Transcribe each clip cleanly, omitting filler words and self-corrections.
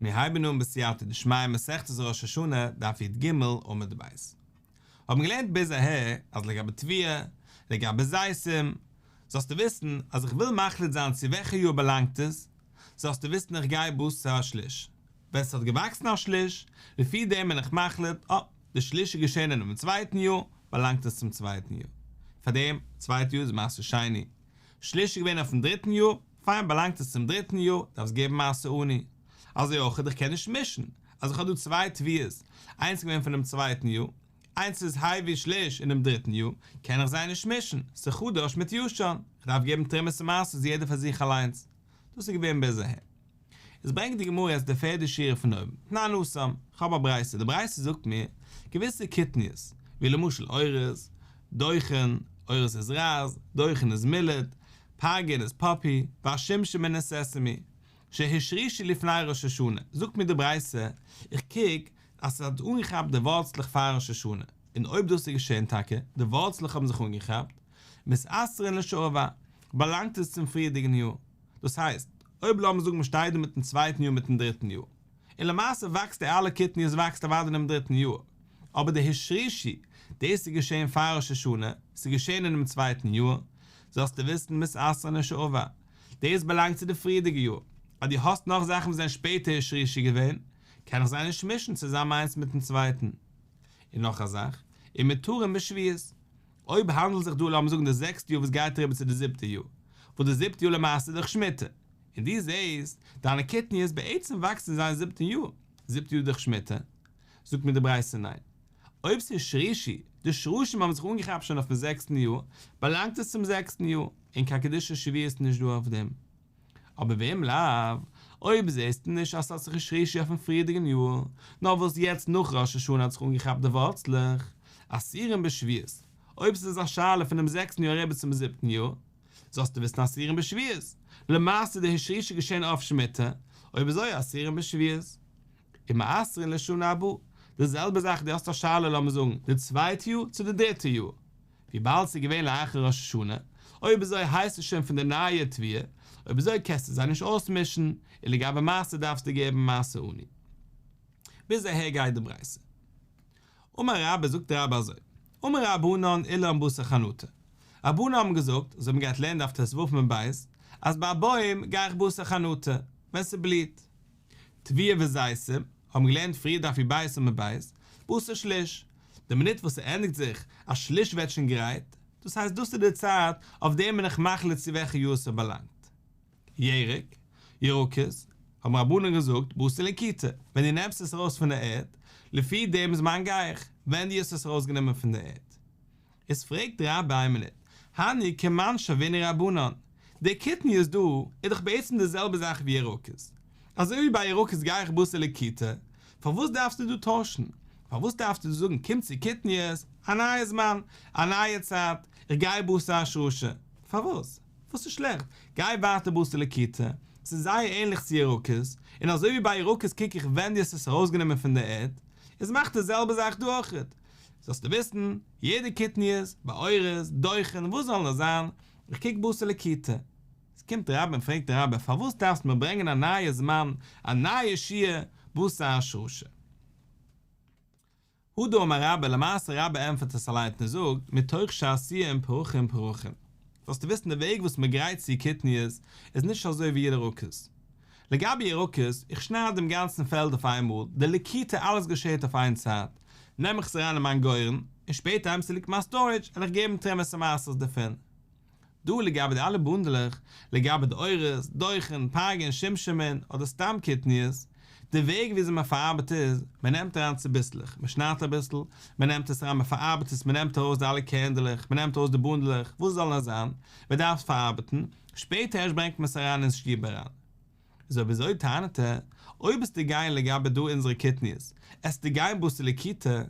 מיר הייבן אן בסייעתא דשמיא מסכת ראש השנה דף י"ג עמוד ב'. האבן געלערנט ביז אהער אז לגבי תבואה, לגבי זיתים, זאלסטו וויסן אז איך וויל מחליט זיין צו וועלכע יאר באלאנגט עס, זאלסטו וויסן איך גיי בתר השליש. ווען ס'האט געוואקסן א שליש, לפי דעם בין איך מחליט, אה, די שליש איז געשען אינעם צווייטן יאר, באלאנגט עס צום צווייטן יאר. פארדעם, צווייטע יאר איז מעשר שני. שליש איז געווען אויפן דריטן יאר, פיין באלאנגט עס צום דריטן יאר, דארפסט געבן מעשר עני. אזוי אויך איך קען נישט מישן, אז איך האב דא צוויי תבואות, איינס איז געווען פונעם צווייטן יאר, איינס איז הביא שליש אינעם דריטן יאר, קען איך זיי נישט מישן, ס'איז חדש מיט ישן, איך דארף געבן תרומות ומעשרות יעדער פאר זיך אליינס. דאס איז געווען ביז אהער. איז ברענגט די גמרא יעצט די פערדע שורה פון אויבן, תנן התם, כ'האב א ברייתא, די ברייתא זאגט מיר, געוויסע קטניות, ווי למשל אורז, דוחן, אורז איז רייז, דוחן איז מילעט, פרגין איז פאפי, והשומשמין איז סעסעמי, שהשרישו לפני ראש השנה, זאגט מיר די ברייתא, איך קוק אז ס'האט אנגעכאפט די ווארצלעך פאר ראש השנה, און אויב דאס איז געשען טאקע, די ווארצלעך האבן זיך אנגעכאפט, מתעשרין לשעבר, באלאנגט עס צום פריערדיגן יאר. דאס הייסט, אויב לאמיר זאגן מ'שטייט דא מיטן צווייטן יאר מיטן דריטן יאר, און למעשה וואקסט די אלע קטניות וואקסט אוודאי אינעם דריטן יאר, אבער די השרישו, דאס איז געשען פאר ראש השנה, ס'איז געשען אינעם צווייטן יאר, זאלסטו וויסן מתעשרין לשעבר, דאס באלאנגט צו די פריערדיגע יאר, אז דו האסט נאך זאכן וואס זענען שפעטער השרישו געווען, קען איך זיי נישט מישן צוזאמען איינס מיטן צווייטן. און נאך א זאך, ומותרין בשביעית. אויב האנדלט זיך דא לאמיר זאגן די זעקסטע יאר וואס גייט אריבער צו די זיבטע יאר, וואס די זיבטע יאר למעשה איז דאך שמיטה, און דו זעסט דיינע קטניות בעצם וואקסן זיי אין זיבטן יאר, זיבטע יאר איז דאך שמיטה, זאגט מיר די ברייתא ניין, אויב ס'איז השרישו, די שרשים האבן זיך אנגעכאפט שוין אויפן זעקסטן יאר, באלאנגט עס צום זעקסטן יאר, און קיין קדושת שביעית איז נישט דא אויף דעם. אבער ואם לאו, אויב זעסטו נישט אז ס'האט זיך השרישו אויפן פריערדיגן יאר, נאר וואס יעצט נאך ראש השנה האט זיך אנגעכאפט די ווארצלעך, אסורים בשביעית, אויב ס'איז א שאלה פונעם זעקסטן יאר אריבער צום זיבטן יאר, זאלסטו וויסן אסורים בשביעית, למעשה איז די השרישו געשען אויף שמיטה, אויב אזוי אסורים בשביעית. ומעשרין לשנה הבאה, די זעלבע זאך דו האסט א שאלה לאמיר זאגן די צווייטע יאר צו די דריטע יאר, וויבאלד ס'איז געווען לאחר ראש השנה, אויב אזוי הייסט עס שוין פון די נייע תבואה, אויב אזוי קענסטו זיי נישט אויסמישן, און לגבי מעשר דארפסטו געבן מעשר עני. ביז אהער גייט די ברייתא. אמר רבה זאגט רבה אזוי, אמור רבנן אילן בתר חנטה, רבנן האבן געזאגט, אזוי ווי מ'גייט לערנען דף ט"ו עמוד ב', אז ביי א בוים גיי איך בתר חנטה, ווען ס'בליט. תבואה וזיתים, האבן געלערנט פריער דף י"ב עמוד ב', בתר שליש, די מינוט וואס ס'ענדיגט זיך, א שליש ווערט שוין גרייט, דאס הייסט דאס איז די צייט אויף דעם בין איך מחליט צו וועלכע יאר ס'באלאנגט. ירק, ירקות, האבן רבנן געזאגט, בתר לקיטה, ווען דו נעמסט עס ארויס פון די ערד, לפי דעם זמן גיי איך, ווען דו האסט עס ארויסגענומען פון די ערד. איז פרעגט רבה איין מינוט, הני כמאן שוינהו רבנן, די קטניות דא איז דאך בעצם די זעלבע זאך ווי ירקות, אזוי ווי ביי ירקות גיי איך בתר לקיטה, פארוואס דארפסטו דא טוישן? פארוואס דארפסטו דא זאגן קומט צו קטניות, א נייע זמן, א נייע צייט, איך גיי בתר השרשה, פארוואס? וואס איז שלעכט? גיי ווייטער בתר לקיטה, ס'איז זייער ענליך צו ירקות, און אזוי ווי ביי ירקות קוק איך ווען דו האסט עס ארויסגענומען פון די ערד, איז מאך די זעלבע זאך דא אויכעט, זאלסטו וויסן, יעדע קטניות, ביי אורז, דוחן, וואס זאל נאר זיין, איך קוק בתר לקיטה. עס קומט רבה און פרעגט רבה, פארוואס דארפסטו מיר ברענגען א נייע זמן, א נייע שיעור, בתר השרשה? הדר אמר רבה, למעשה רבה ענטפערט עס אליינס און זאגט, מתוך שעשויים פרחים פרחים. זאלסטו וויסן די וועג וואס מען גרייט צו קטניות איז נישט אזוי ווי ירקות. לגבי ירקות, איך שנייד דעם גאנצן פעלד אויף איינמאל, די לקיטה אלעס געשעהט אויף איין צייט, נעם איך עס אריין אין מיין גורן, און שפעטער אויב ס'ליגט מיין סטארעדזש, וועל איך געבן תרומות ומעשרות דערפון. דא לגבי די אלע בונדלעך, לגבי די אורז, דוחן, פרגין, שומשמין, אדער סתם קטניות, די וועג וויאזוי מען פארארבעט איז, מען נעמט אריין צוביסלעך, מען שניידט אביסל, מען נעמט עס אריין, מען פארארבעט עס, מען נעמט ארויס די אלע קערנדלעך, מען נעמט ארויס די בונדלעך, וואס זאל נאר זיין, מען דארף עס פארארבעטן, שפעטער ערשט ברענגט מען עס אריין אין שטוב אריין. איז אויב אזוי טענה'ט ער, אויב עסטו גיין לגבי דא אונזערע קטניות, עסטו גיין בתר לקיטה,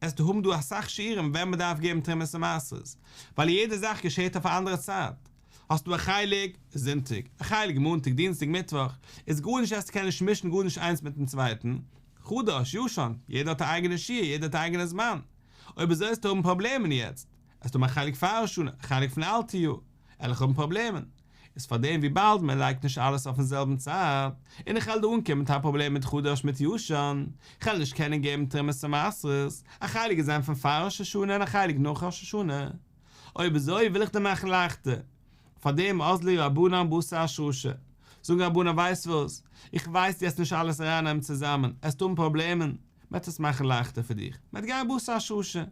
עסטו האבן דא אסאך שיעורים ווען מען דארף געבן תרומות ומעשרות, ווייל יעדע זאך געשעהט אויף א אנדערע צייט. האסטו א חלק זונטאג, א חלק מאנטאג, דינסטאג, מיטוואך, איז גארנישט עסטו קענען נישט מישן גארנישט איינס מיטן צווייטן, חדש, ישן, יעדער האט א אייגענע שיעור, יעדער האט א אייגענע זמן. אויב אזוי עסטו האבן פראבלעמען יעצט, עסטו האבן א חלק פאר ראש השנה, א חלק פון אלטע יאר, וועל איך האבן פראבלעמען. איז פארדעם וויבאלד מען לייגט נישט אלעס אויפן זעלבן צייט, און איך וועל דא אנקומען מיט א פראבלעם מיט חדש מיט ישן, כ'וועל נישט קענען געבן תרומות און מעשרות, א חלק וועט זיין פון פאר ראש השנה און א חלק נאך ראש השנה. אויב אזוי וויל איך דיר מאכן לייכטער. פארדעם אזלי רבנן בתר השרשה. זאגן רבנן ווייסט וואס, איך ווייס דו וועסט נישט אלעס ארייננעמען צוזאמען, עסט האבן פראבלעמען, מ'עט עס מאכן לייכטער פאר דיך, מ'עט גיין בתר השרשה.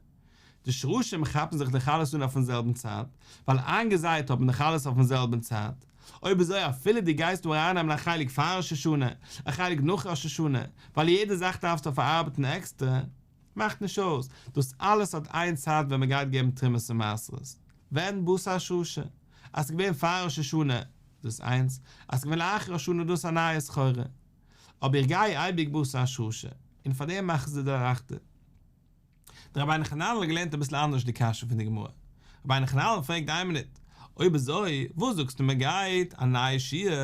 די שרשים כאפן זיך דאך אלעס אן אויפן זעלבן צייט, ווייל איינגעזייט האט מען דאך אלעס אויפן זעלבן צייט. אויב אזוי אפילו דו גייסט דא ארייננעמען א חלק פאר ראש השנה, א חלק נאך ראש השנה, ווייל יעדע זאך דארפסטו פארארבעטן עקסטער, מאכט נישט אויס, דאס אלעס האט איין צייט ווען מען גייט געבן תרומות און מעשרות, ווען? בתר השרשה, אז ס'איז געווען פאר ראש השנה, דאס איינס, אז ס'איז געווען לאחר ראש השנה דאס א נייע סחורה. אבער איך גיי אייביג בתר השרשה, און פאר דעם מאכן זיי די לייכטער. דער רבינו חננאל האט געלערנט אביסל אנדערש די קשיא פון די גמרא. רבינו חננאל פרעגט איין מינוט, אויב אזוי וואס זאגסטו מען גייט א נייע שיעור?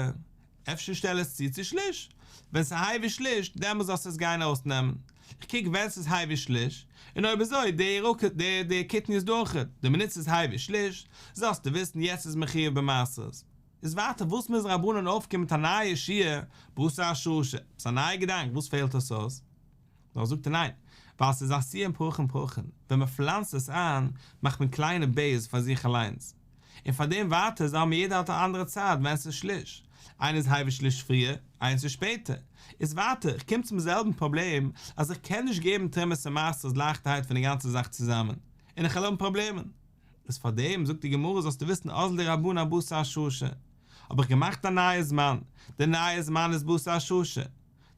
אפשר שטעל עס צו צו שליש, ווען ס'איז הביא שליש דעמאלס זאלסטו עס גיין אויסנעמען, איך קוק ווען ס'איז הביא שליש, און אויב אזוי די ירקות די די קטניות דא אויכעט, די מינוט ס'איז הביא שליש, זאלסטו וויסן יעצט איז מחויב במעשרות. איז ווייטער וואס מוז רבנן אויפקומען מיט א נייע שיעור בתר השרשה? ס'איז א נייע געדאנק וואס פעלט עס אויס? נאר זאגט ער ניין, ווייל ס'איז עשויין פרחים פרחים, ווען מ'פלאנצט עס איין מאכט מען קליינע בערס פאר זיך אליינס, און פאר דעם ווייטער זאל מען יעדער האט א אנדערע צייט ווען ס'איז שליש, איינער איז הביא שליש פריער, איינס איז שפעטער, איז ווייטער איך קום צום זעלבן פראבלעם אז איך קען נישט געבן תרומות און מעשרות לייכטערהייט פון די גאנצע זאך צוזאמען, און איך וועל האבן פראבלעמען. איז פאר דעם זאגט די גמרא זאלסטו וויסן אזלי רבנן בתר השרשה, האב איך געמאכט א נייע זמן, די נייע זמן איז בתר השרשה,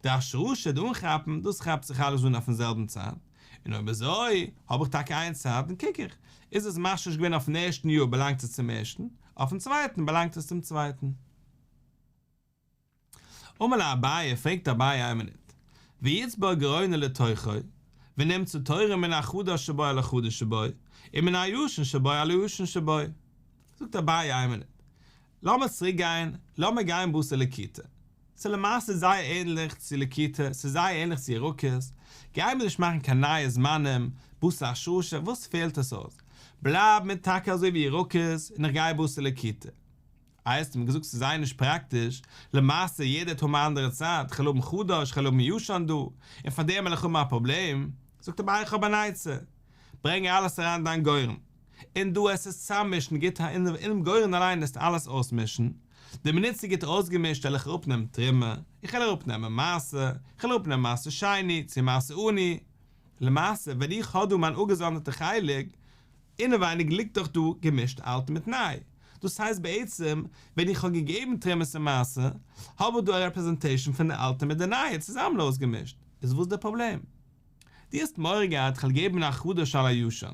די השרשה, די אנכאפן, דאס כאפט זיך אלעס אן אויפן זעלבן צייט, און אויב אזוי, האב איך טאקע איין צייט, און קוק איך, איז עס משריש געווען אויפן ערשטן יאר באלאנגט עס צום ערשטן, אויפן צווייטן באלאנגט עס צום צווייטן. אמר ליה אביי, פרעגט אביי איין מינוט, ויצבור גורנו לתוכו, ונמצא תורם מן החדש שבו על החדש שבו, ומן הישן שבו על הישן שבו. זאגט אביי איין מינוט, לאמיר צוריק גיין, לאמיר גיין בתר לקיטה. ס'איז למעשה זייער ענליך צו לקיטה, ס'איז זייער ענליך צו ירקות, גיימיר נישט מאכן קיין נייע זמנים, בתר השרשה, וואס פעלט עס אויס? בלייב מיר טאקע אזוי ווי ירקות און איך גיי בתר לקיטה. איי האסטו מיר געזאגט ס'איז זייער נישט פראקטיש, למעשה יעדער וועט האבן א אנדערע צייט, כ'על האבן חדש, כ'על האבן ישן דא, און פאר דעם וועל איך האבן א פראבלעם, זאגט אביי איך האב אן עצה, ברענג אלעס אריין אין דיין גורן, און דו עסט עס צאממישן גוט אינעם גורן אליין עסט אלעס אויסמישן, די מינוט ס'גוט אויסגעמישט וועל איך אראפנעמען תרומה, איך וועל אראפנעמען מעשר, איך וועל אראפנעמען מעשר שני צו מעשר עני, למעשה ווען איך האב דא מיין אפגעזאנדערטע חלק, אינעווייניג ליגט דאך דא געמישט אלט מיט ניי, דאס הייסט בעצם ווען איך האב געגעבן תרומות און מעשר, האב איך דא א רעפרעזענטעישן פון די אלטע מיט די נייע צוזאמען אויסגעמישט, איז וואס די פראבלעם? דו האסט מורא געהאט כ'וועל געבן החדש על הישן.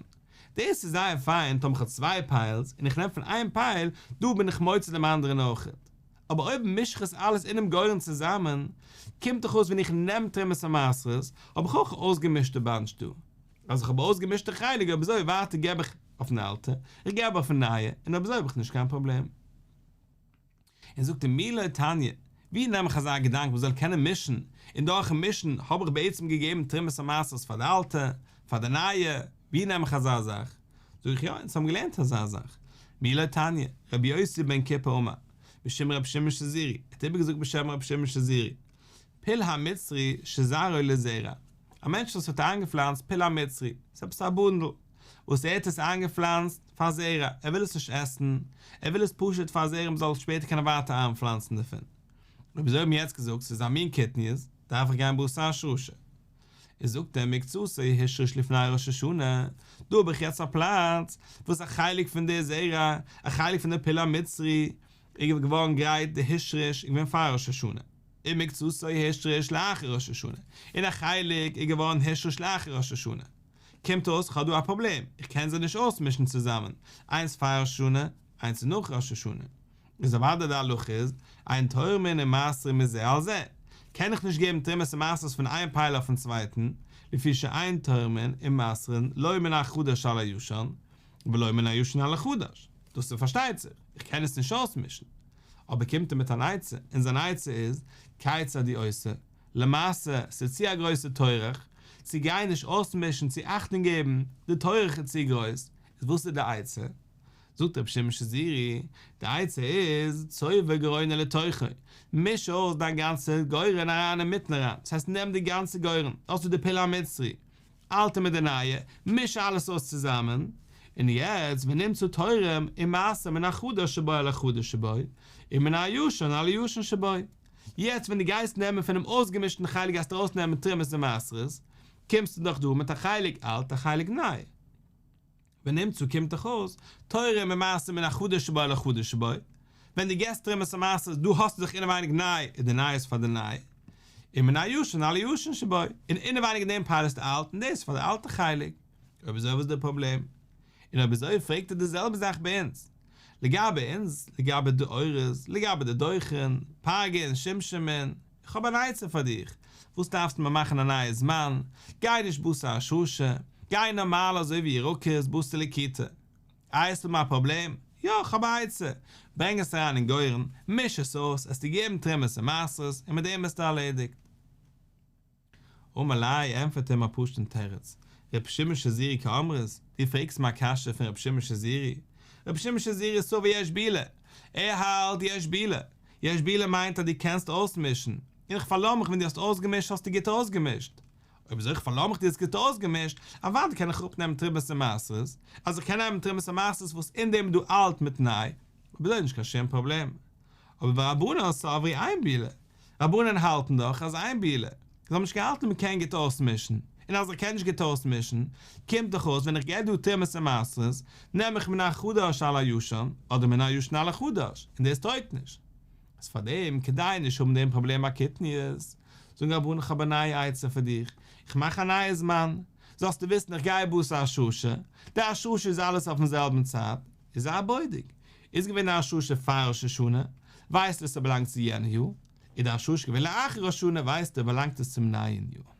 דאס איז זייער פיין טאמער כ'האב צוויי פיילס און איך נעם פון איין פייל, דא בין איך מוציא דעם אנדערן אויכעט. אבער אויב מיש איך עס אלעס אינעם גורן צוזאמען, קומט דאך אויס ווען איך נעם תרומות ומעשרות, האב איך אויך אויסגעמישט די באנטש דא. אז איך האב אויסגעמישט די חלק אויב אזוי ווייטער געב איך אויפן אלטע, איך געב אויפן נייע, און אויב אזוי האב איך נישט קיין פראבלעם. און זאגט ער מי לא תניא, ווי נעם איך אזא געדאנק מען זאל קענען מישן, און דורכן מישן האב איך בעצם געגעבן תרומות ומעשרות פאר די אלטע, פאר די נייע, ווי נעם איך אזא זאך? זאג איך יא, אונז האבן געלערנט אזא זאך, מי לא תניא, רבי יוסי בן כיפר אמר, בשם רבי שמעון שזורי, ער האט איבערגעזאגט בשם רבי שמעון שזורי, פול המצרי שזרעו לזרע, א מענטש וואס האט איינגעפלאנצט פול המצרי, ס'איז עפעס א בונדל, וואס ער האט עס איינגעפלאנצט פאר זרע, ער וויל עס נישט עסן, ער וויל עס פשוט פאר זרע מ'זאל שפעטער קענען ווייטער איינפלאנצן דערפון. אויב אזוי האבן מיר יעצט געזאגט ס'איז א מין קטניות, דארף איך גיין בתר השרשה. איז זאגט ער מקצתו הושרש לפני ראש השנה, דא האב איך יעצט א פלאץ וואס א חלק פון די זרע, א חלק פון די פול המצרי, איז געווארן גרייט די הושרש איז געווען פאר ראש השנה. ומקצתו הושרש לאחר ראש השנה, און א חלק איז געווארן הושרש לאחר ראש השנה. קומט אויס כ'האב דא א פראבלעם, איך קען זיי נישט אויסמישן צוזאמען, איינס פאר ראש השנה, איינס נאך ראש השנה. איז אוודאי די הלכה איז, אין תורמין ומעשרין מזה על זה, קען איך נישט געבן תרומות און מעשרות פון איין פייל אויפן צווייטן, לפי שאין תורמין ומעשרין לא מן החדש על הישן, ולא מן הישן על החדש. דאס איז פארשטייט זיך, איך קען עס נישט אויסמישן. אבער קומט ער מיט אן עצה, און זיין עצה איז, כיצד הוא עושה, למעשה, ס'איז צו א גרויסע טורח, צו גיין נישט אויסמישן צו אכטונג געבן, די טורח איז צו גרויס, איז וואס איז די עצה? זאגט רבי שמעון שזורי, די עצה איז, צובר גורנו לתוכו, מיש אויס דיין גאנצע גורן אריין אינמיטן אריין, דאס הייסט נעם די גאנצע גורן, האסטו די פול המצרי, אלטע מיט די נייע, מיש אלעס אויס צוזאמען, און יעצט ונמצא תורם ומעשר מן החדש שבו על החדש שבו, ומן הישן על הישן שבו. יעצט ווען דו גייסט נעמען פונעם אויסגעמישטן חלק גייסטו ארויסנעמען תרומות און מעשרות, קומסטו דאך דא מיט א חלק אלט א חלק ניי. ונמצא קומט דאך אויס, תורם ומעשר מן החדש שבו על החדש שבו, ווען דו געסט תרומות און מעשרות דא האסטו דאך אינעווייניג ניי און די ניי איז פאר די ניי, ומן הישן על הישן שבו, און אינעווייניג אין דעם פייל איז די אלט און דאס איז פאר די אלטע חלק. אויב אזוי וואס איז די פראבלעם? און אויב אזוי פרעגט ער די זעלבע זאך ביי אונז. לגבי אונז, לגבי די אורז, לגבי די דוחן, פרגין און שומשמין, איך האב אן עצה פאר דיך, וואס דארפסטו מיר מאכן א נייע זמן, גיי נישט בתר השרשה, גיי נארמאל אזוי ווי ירקות בתר לקיטה. איי האסטו מיר א פראבלעם? יא, איך האב א עצה, ברענג עס אריין אין גורן, מיש עס אויס, עסטו געבן תרומות און מעשרות, און מיט דעם ביסטו ארלעדיגט. אמר ליה, ענטפערט אים א פשוט'ן תירוץ, ר' שמעון שזורי קאמרת, דו פרעגסט מיר א קשיא פון ר' שמעון שזורי? ר' שמעון שזורי סבר יש בילה, ער האלט יש בילה, יש בילה מיינט אז דו קענסט אויסמישן, און איך פארלאז מיך ווען דו האסט אויסגעמישט האסטו גוט אויסגעמישט, אויב אזוי איך פארלאז מיך דו האסט גוט אויסגעמישט, אוודאי קען איך אראפנעמען תרומות און מעשרות, אז איך קען נעמען תרומות און מעשרות וואס אין דעם איז דא אלט מיט ניי, אויב אזוי איז נישט קיין שום פראבלעם. אבער ורבנן סברי אין בילה, רבנן האלטן דאך אז אין בילה, זיי האבן נישט געהאלטן מען קען גוט אויסמישן, און אז איך קען נישט גוט אויסמישן, קומט דאך אויס ווען איך געב דא תרומות און מעשרות, נעם איך מן החדש על הישן, אדער מן הישן על החדש, און דאס טויגט נישט. איז פאר דעם, כדי נישט האבן דעם פראבלעם ביי קטניות, זאגן רבנן איך האב א נייע עצה פאר דיך, איך מאך א נייע זמן, זאלסטו וויסן איך גיי בתר השרשה, די השרשה איז אלעס אויפן זעלבן צייט, איז זיי בודק, איז געווען די השרשה פאר ראש השנה, ווייסטו עס באלאנגט צו יענע יאר, איז די השרשה געווען לאחר ראש השנה, ווייסטו באלאנגט עס צום נייען יאר.